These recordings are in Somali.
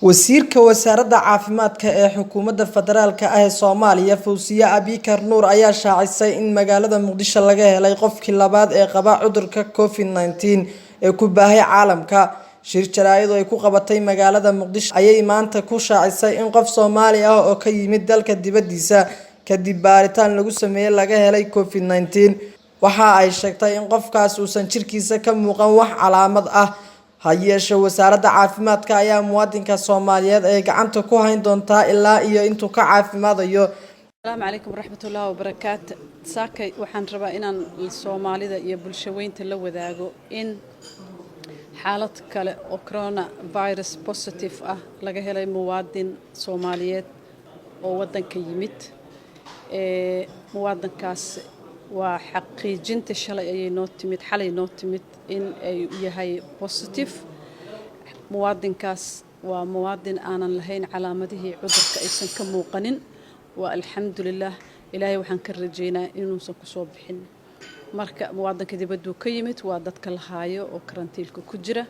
Wasiirka Wasaaradda Caafimaadka ee Xukuumadda Federaalka ah ee Soomaaliya, Fawsiye Abikar Nuur, ayaa shaacisay in magaalada Muqdisho laga helay qofkii labaad ee qaba cudurka COVID-19 ee ku baahay caalamka. Shir jaraa'id oo ay ku qabatay magaalada Muqdisho ayay maanta ku shaacisay in qof Soomaali ah oo ka yimid dalka dibadiisa kadib baaritaan lagu sameeyay laga helay COVID-19. Waxa ay sheegtay in qofkaas uusan jirkiisa ka muuqan wax calaamad ah. Ha yeeshee, wasaaradda caafimaadka ayaa muwaadinka Soomaaliyeed ay gacanta ku hayn doontaa ilaa iyo intuu ka caafimaadayo. Asalaamu calaykum waraxmatullaahi wabarakaatu. Saakay waxaan rabaa inaan Soomaalida iyo bulshaweynta la wadaago in xaalad kale oo corona virus positive ah laga helay muwaadin Soomaaliyeed oo waddanka yimid. Muwaadinkaas waa xaqiijinta shalay ayay noo timid, xalay noo timid, in ay yahay positive. Muwaadinkaas waa muwaadin aanan lahayn calaamadihii cudurka aysan ka muuqanin. Waa alxamdulilah, Ilaahay waxaan ka rajaynaa inuusan kusoo bixin. Marka muwaadinka dibadduu ka yimid, waa dadka la haayo oo karantiilka ku jira.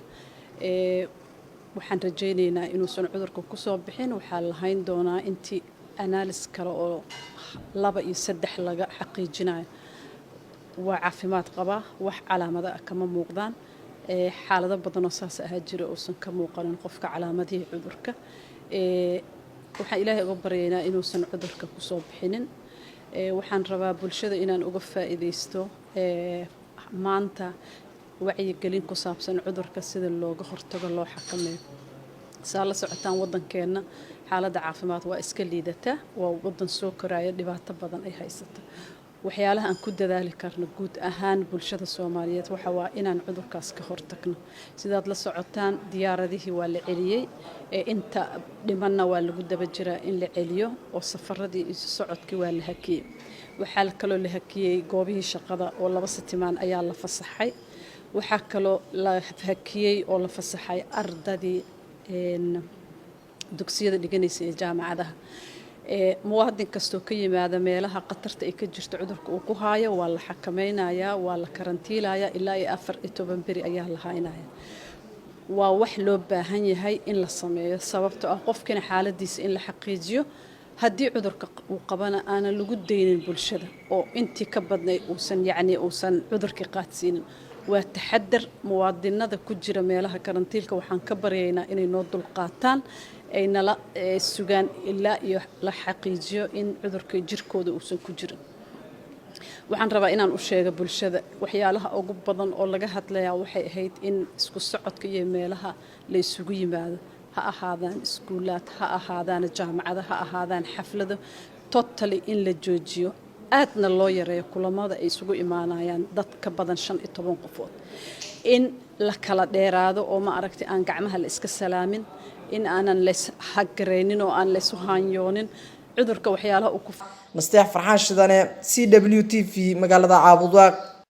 Waxaan rajaynaynaa inuusan cudurka kusoo bixin. Waxaa la hayn doonaa intii analysis kale oo laba iyo saddex laga xaqiijinayo. Waa caafimaad qabaa, wax calaamado ah kama muuqdaan. Xaalado badanoo saas ahaa jira uusan ka muuqanin qofka calaamadihii cudurka. Waxaan Ilaahay uga baryaynaa inuusan cudurka kusoo bixinin. Waxaan rabaa bulshada inaan uga faa'iidaysto maanta wacyigelin ku saabsan cudurka, sida looga hortago, loo xakameeyo. Saa la socotaan, waddankeenna xaaladda caafimaad waa iska liidataa. Waa waddan soo koraya, dhibaato badan ay haysata. Waxyaalaha aan ku dadaali karno guud ahaan bulshada Soomaaliyeed waxa waa inaan cudurkaas ka hortagno. Sidaad la socotaan, diyaaradihii waa la celiyey, ee inta dhimanna waa lagu daba jiraa in la celiyo, oo safaradii iyo socodkii waa la hakiyey. Waxaa kaloo la hakiyey goobihii shaqada oo 2 sitimaan ayaa la fasaxay. Waxaa kaloo la hakiyey oo la fasaxay ardadii dugsiyada dhiganaysa ee jaamacadaha. Muwaadin kastoo ka yimaada meelaha khatarta ay ka jirto, cudurka uu ku haayo, waa la xakameynayaa, waa la karantiilayaa, ilaa iyo 14 beri ayaa la haynaya. Waa wax loo baahan yahay in la sameeyo, sababtoo ah qofkina xaaladiisa in la xaqiijiyo, haddii cudurka uu qabana aanan lagu daynin bulshada oo intii ka badnay uusan, yacni, uusan cudurkii qaadsiinin. Waa taxadar. Muwaadinada ku jira meelaha karantiilka waxaan ka baryaynaa inay noo dulqaataan, ay nala sugaan ilaa iyo la xaqiijiyo in cudurka jirkooda uusan ku jirin. Waxaan rabaa inaan u sheego bulshada, waxyaalaha ugu badan oo laga hadlayaa waxay ahayd in isku socodka iyo meelaha la isugu yimaado, ha ahaadaan iskuulaad, ha ahaadaan jaamacado, ha ahaadaan xaflado, totally in la joojiyo, aadna loo yareeyo kulamada ay isugu imaanayaan dad ka badan 15 qofood, in la kala dheeraado oo, ma aragtay, aan gacmaha la iska salaamin, in aanan lays hagaraynin oo aan laysu haanyoonin. Cudurka waxyaalaha uu ku Nasteex Farxaan Shidane, CW TV, magaalada Caabudwaaq.